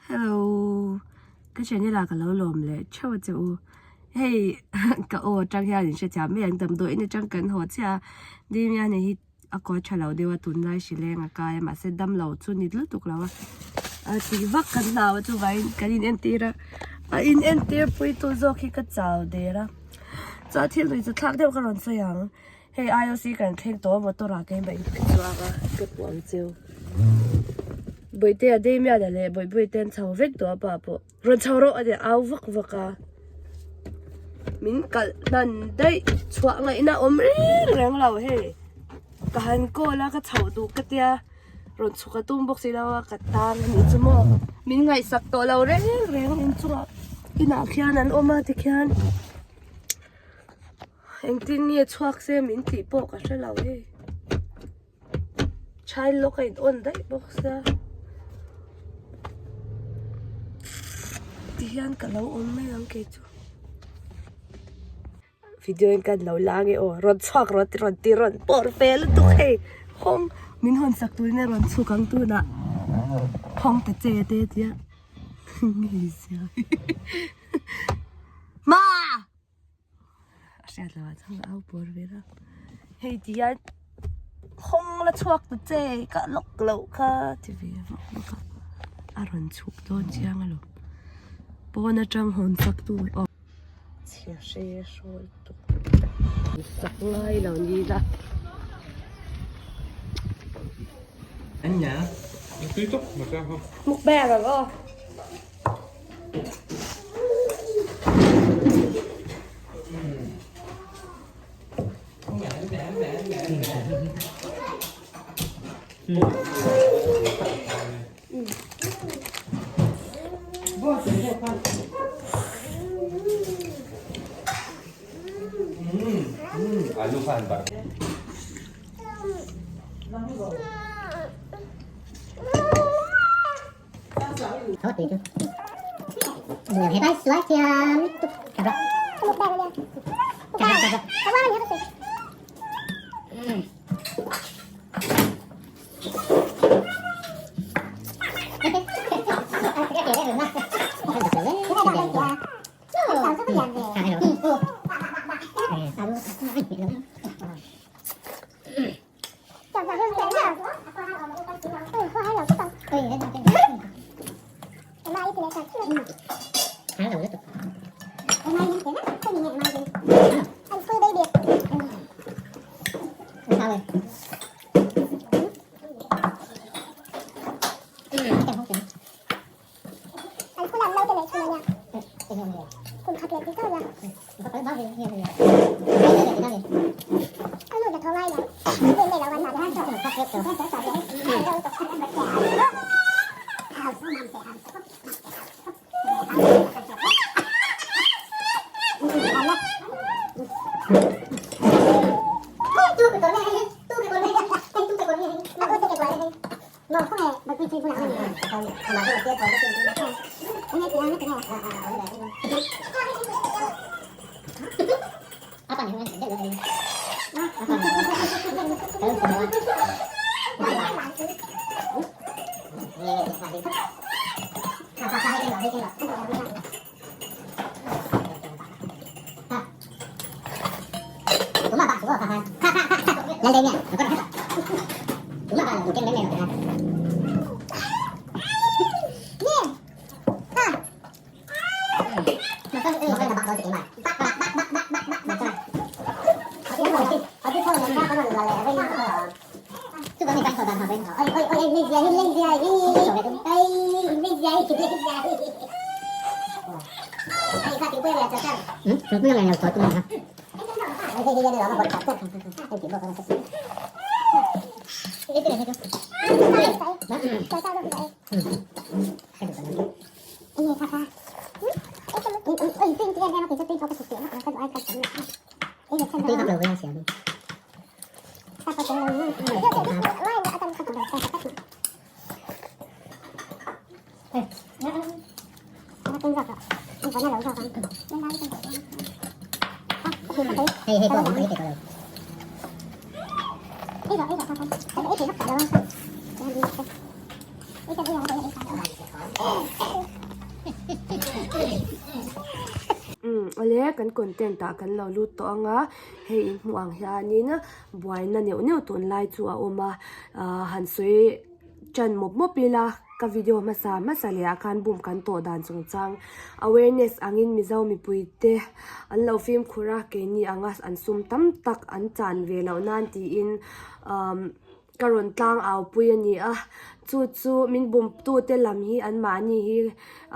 Hello ka channel ah ka lo lawm leh theuh a che u hei ka aw atang hian in hrethiam mai ang damdawiin atang kan haw chiah a Damian-a hi a kaw tha lo deuh a tunlai hrileng a kai a mahse damlo chu ni lutuk lo a a tih vak kan hlau a chuvangin kan in entir a a in entir pui tu zawk hi ka chau der a chuan thil lui chu thlak deuh ka rawn sawi ang. Hei IOC kan thleng tawh a motor ah keimah in ka chuang a ka puh ang cheu. Bawihtea Damian-a leh Bawihbawi te an chho vek tawh a pa pawh rawn chho rawh a ni au vak vak a. Min kalh hnan daih chhuah ngaihna awm reng reng lo hei. Ka han call a ka chhoh duh ka tia rawn chhuk a tum bawk si lo a ka tan a nih chu maw. Min ngaihsak tawh lo reng reng inchungah inah khian an awm a tikhian. Engtin nge chhuak se min tih pawh ka hre lo hei. Child lock a in on daih bawk sia. Ti hian ka lo awm mai ang kei chu. Video in kan lo la nge aw rawn chhuak rawn ti rawn ti rawn pawr ve lutuk hei. Hawng min hawn sak turin a rawn chhuk ang tunah. Hawng ta che te tia. Ma! A hriat loh ah chuan ka au pawr ve a hei ti hian hawng la chhuak ta che ka lawk loh kha ti ve vak vak a a rawn chhuk dawn chiang alawm pawn atang hawn chak tu aw chhia hre hrawl tuk sak ngai lo ni la. Mukbang ang aw. Awle kan content ah kan lo lut tawh ang a, hei in hmuh ang hianin buaina neuh neuh tunlai chu a awm a, ah han sawi tan mawp mawp ila ka video hmasa hmasa leh ah khan bum kan tawh dan chungchang awareness angin mizo mipui te an lo fimkhur a keini anga an sum tam tak an chan ve loh nan tiin umm ka rawn tlang au pui a ni a chu chu min bum tu te lam hi an mahni hi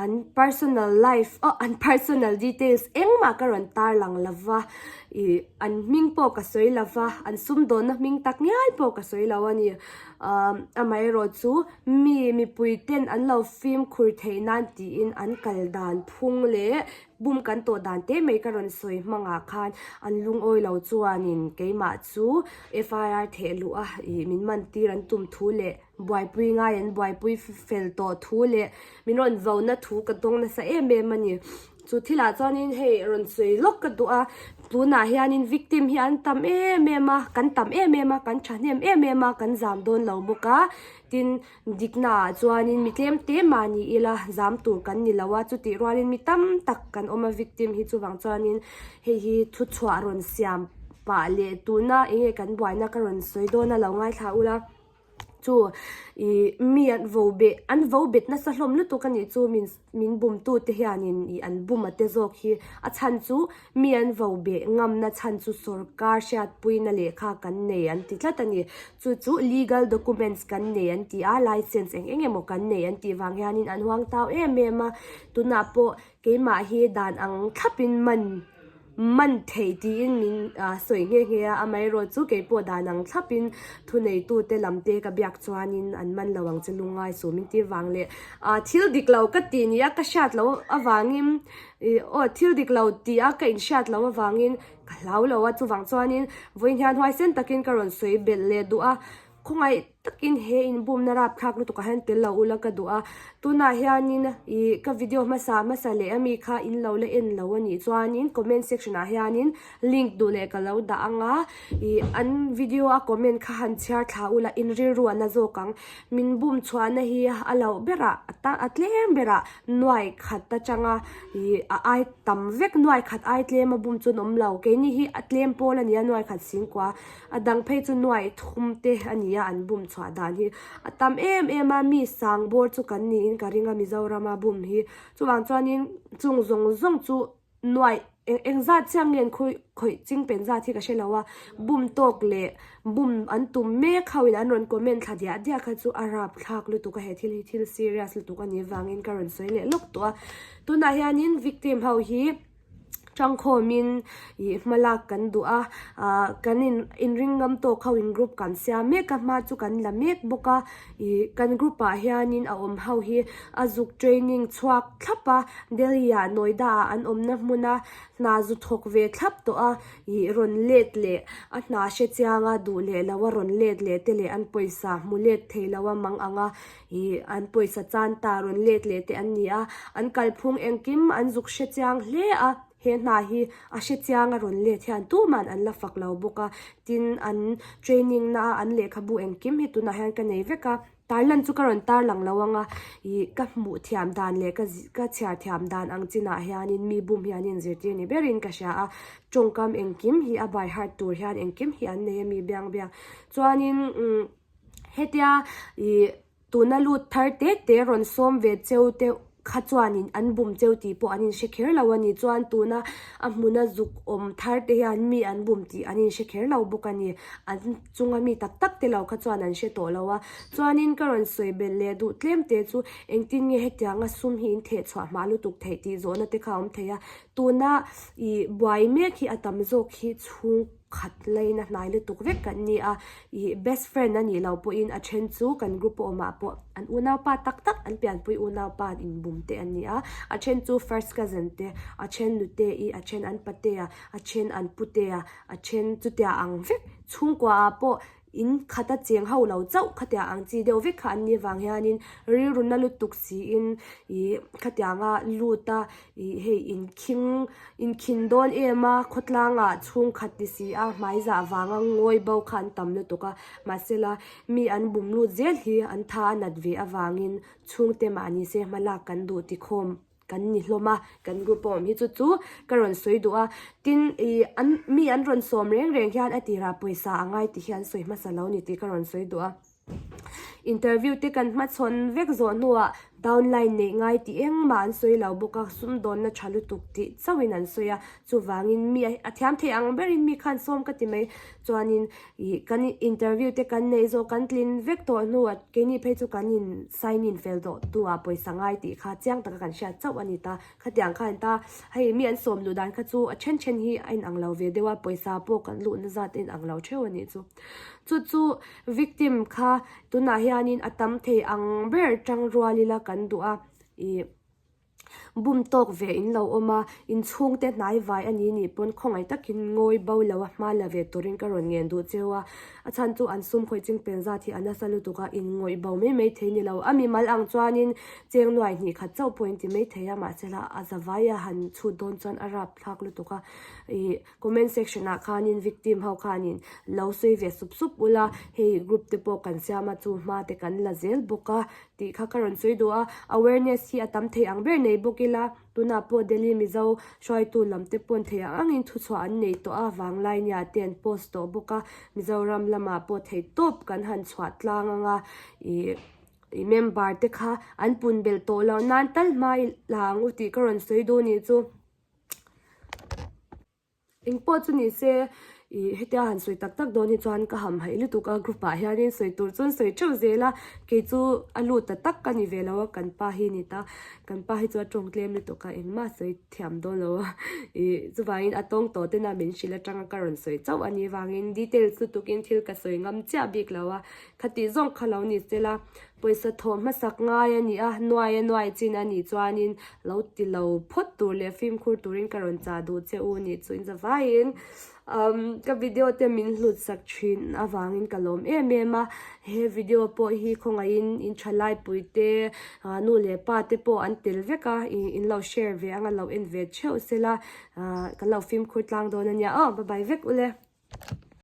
an personal life aw an personal details engmah ka rawn tar lang lo va ih an hming pawh ka sawi lo va an sumdawnna hming tak ngial pawh ka sawi lo a ni ah amaherawh chu mi mipui ten an lo fimkhur theih nan tiin an kal dan phung leh bum kan tawh dan te mai ka rawn sawi hmangah khan an lungawi lo chuanin keimah chu FIR theh luh a ih min man tir an tum thu leh buaipui ngai an buaipui fel tawh thu leh min rawn vo na thu ka dawng nasa em em a ni. Chu thilah chuanin hei rawn sawi lawk ka duh a tunah hianin victim hi an tam em em a kan tam em em a kan thahnem em em a kan zam dawn lo bawk a tin dikna ah chuanin mi tlem te mahni ila zam tur kan ni lo a chutih rualin mi tam tak kan awm a victim hi chuvang chuanin hei hi thuchhuah rawn siam pah leh tuna eng nge kan buaina ka rawn sawi dawn a lo ngaithla ula chu ih mi an vo beh an vo bet nasa hlawm lutuk a nih chu min min bum tu te hianin ih an bum a te zawk hi a chhan chu mi an vo beh ngamna chhan chu sawrkar hriatpuina lehkha kan nei an ti tlat a ni chu chu legal documents kan nei an ti a license eng eng emaw kan nei an tih vang hianin an huang tau em em a tunah pawh keimah hi dan ang thlapin man man theih tiin min sawi nghe nghe a, amaherawh chu keipawh dan ang thlapin thuneitute lam te ka biak chuanin an man lo ang che lungngai suh min tih vang leh thil dik lo ka tih nia ka hriat loh avangin ih aw thil dik lo tih a ka inhriat loh avangin ka hlau lo a chuvang chuanin vawiin hian huaisen takin ka rawn sawi belh leh duh a. Khawngaih takin he inbumna rapthlak lutuk ah hian tel lo ula ka duh a, tunah hianin ih ka video hmasa hmasa leh ami kha in lo la en lo a nih chuanin comment section ah hianin link duh leh ka lo dah ang a, ih an video a comment kha han chhiar thla ula in rilru a na zawk ang, min bum chhuahna hi a loh berah a tlem berah nuai khat atanga ih a ai tam vek nuai khat ai tlem a bum chu an awm lo keini hi a tlem pawl a ni a nuai khat singkua. A dang phei chu nuai thum te a ni a an bum chhuah dan hi a tam em em a mi sang bawr chu kan niin ka ring a Mizoram a bum hi chuvang chuanin chung zawng zawng chu nuai eng eng zat chiang nge an khawi khawih ching pen zat hi ka hre lo a bum tawk leh bum an tum mek ho in an rawn comment thla diah diah kha chu a rapthlak lutuk a he thil hi thil serious lutuk a nih vangin ka rawn sawi leh lawk tawh a tunah hianin victim ho hi. Tangkhawmin ih hma lak kan duh a ah kan in inring ngam tawk ho in group kan siam mek a hma chu kan la mek bawk a ih kan group ah hianin a awm ho hi a zuk training chhuak thlap a Delhi ah Noida ah an awmna hmun a hna zu thawk ve thlap tawh a ih rawn let leh a hna hre chiang a duh leh lo a rawn let leh te leh an pawisa hmu let thei lo a mang ang a Ih, an pawisa chan ta rawn let leh te an ni a, an kalphung engkim an zuk hre chiang hle a, he hna hi a hre chiang a rawn let hian tuman an la fak lo bawk a, tin an training na a an lehkhabu engkim hi tunah hian ka nei vek a, tarlan chu ka rawn tarlang lo ang a, ih ka hmuh thiam dan leh ka ka chhiar thiam dan ang chinah hianin mi bum hi an inzirtir ni berin ka hria a, tawngkam engkim hi a by heart tur hian engkim hi an nei a mi biang biang chuanin umm. Hetia ih tuna lut thar te te rawn sawm ve cheu te kha chuanin an bum cheu tih pawh an inhre kher lo a ni. Chuan tuna a hmuna zuk awm thar te hian mi an bum tih an inhre kher lo bawk a ni. An chunga mi tak tak te lo kha chuan an hre tawh lo a. Chuanin ka rawn sawi belh leh duh tlem te chu engtin nge hetianga sum hi in theh chhuah hma lutuk theih tih zawhna te kha a awm thei a. Tuna ih buai mek hi a tam zawk hi chhung. Khat laina hnai lutuk vek kan ni a, ih best friend a nih loh pawhin a then chu kan group a awmah pawh an unaupa tak tak an pianpui unaupa an inbum te an ni a, a then chu first cousin te, a then nute i, a then an pate a, a then an pute a, a then chutia ang vek chhungkua ah pawh In khata cheng ho lo chauh khatiang ang chi deuh vek kha an nih vang hianin rilru na lutuk siin ih khatianga lut a ih hei inkhing inkhin dawn em a khawtlangah chhungkhat ti si a hmai zah vanga ngawi bo kha an tam lutuk a mahsela mi an bum lut zel hi an tha a nat ve avangin chhungte mahni se hmalak kan duh tikhawm. kan ni hlawm a, kan group a awm hi chu chu ka rawn sawi duh a. Tin, ih an mi an rawn sawm reng reng hian a tirah pawisa a ngai tih hi an sawi hmasa lo ni tih ka rawn sawi duh a. Interview te kan hmachhawn vek zawh hnuah downline neih ngai tih engmah an sawi lo bawk a, sumdawnna tha lutuk tih chauhin an sawi a, chuvangin mi a thiam theih ang berin mi khan sawm ka ti mai. Chuanin ih kan interview te kan neih zawh kan tlin vek tawh hnuah keini phei chu kan in sign in fel tawh hnuah pawisa ngai tih kha chiang taka kan hriat chauh a ni ta. Khatiang khan ta hei mi an sawm luh dan kha chu a then then hi a inang lo ve deuh a, pawisa pawh kan luhna zat a inang lo theuh a nih chu. Chu chu victim kha tunah hianin a tam thei ang ber tang rual ila kan duh a, ih bum tawk ve in lo awm a, inchhungte hnai vai a ni nih pawn khawngaih takin ngawi bo lo a hma la ve turin ka rawn ngen duh cheu a, a chhan chu an sum khawih ching pen zat hi a nasa lutuk a, in ngawih bo mai mai thei ni lo. A mimal ang chuanin cheng nuai hnih khat chauh pawh in ti mai thei a, mahse la a za vai a han chhut dawn chuan a rap thlak lutuk a, ih. Comment section ah khanin victim ho khanin lo sawi ve sup sup ula, hei group te pawh kan siam a chu hma te kan la zel bawk a tih kha ka rawn sawi duh a, awareness hi a tam thei ang ber nei bawk ila, tunah pawh Delhi Mizo hruaitu lam te pawn thei ang angin thuchhuah an nei tawh a, vanglai nia te an post tawh bawk a, Mizoram lamah pawh thei tawp kan han chhuah tlang ang a, ih ih member te kha an pun belh tawh loh nan tal hma ila ang u tih ka rawn sawi duh nih chu. Eng pawh chu ni se ih hetia han sawi tak tak dawn hi chuan ka ham haih lutuk a group ah hianin sawi tur chuan sawi theuh zel a kei chu a lut ta tak ka ni ve lo a kan pa hi ni ta kan pa hi chu a tawng tlem lutuk a engmah sawi thiam dawn lo a ih chuvangin a tawng tawh tena min hrilh atanga ka rawn sawi chauh a nih vangin details lutukin thil ka sawi ngam chiah bik lo a khati zawng kha lo ni sela. Pawisa thawh hmasak ngai a ni a, nuai a nuai chin a nih chuanin lo ti lo phawt tur leh fimkhur turin ka rawn chah duh che u nih chu inzavaiin umm ka video te min hlut sak thin avangin ka lawm em em a, he video pawh hi khawngaihin in thalai pui te nu leh pa te pawh an tel vek a ih in lo share ve anga lo en ve theuh sela ah ka lo fimkhur tlang dawn a nia aw bye bye vek ule.